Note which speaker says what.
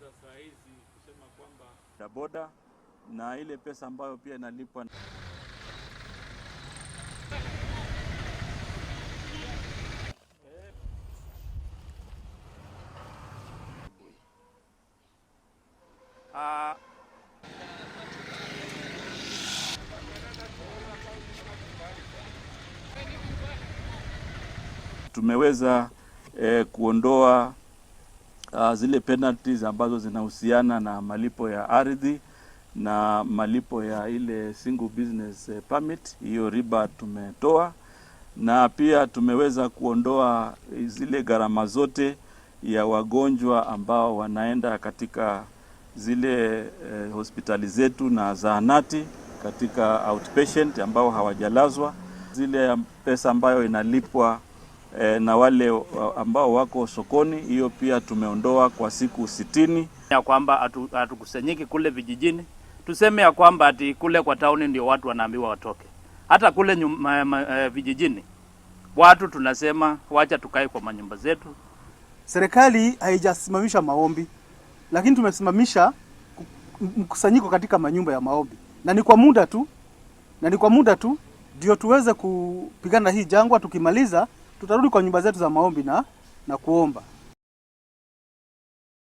Speaker 1: Saa hizi kusema kwamba
Speaker 2: boda na ile pesa ambayo pia inalipwa. Tumeweza kuondoa zile penalties ambazo zinahusiana na malipo ya ardhi na malipo ya ile single business permit, hiyo riba tumetoa, na pia tumeweza kuondoa zile gharama zote ya wagonjwa ambao wanaenda katika zile hospitali zetu na zahanati katika outpatient ambao hawajalazwa, zile pesa ambayo inalipwa na wale ambao wako sokoni, hiyo pia tumeondoa kwa siku 60.
Speaker 3: Ya kwamba hatukusanyiki kule vijijini, tuseme ya kwamba ati kule kwa tauni ndio watu wanaambiwa watoke. Hata kule vijijini watu tunasema wacha tukae kwa manyumba zetu.
Speaker 4: Serikali haijasimamisha maombi, lakini tumesimamisha mkusanyiko katika manyumba ya maombi, na ni kwa muda tu, na ni kwa muda tu ndio tuweze kupigana hii jangwa. Tukimaliza tutarudi kwa nyumba zetu za maombi na kuomba.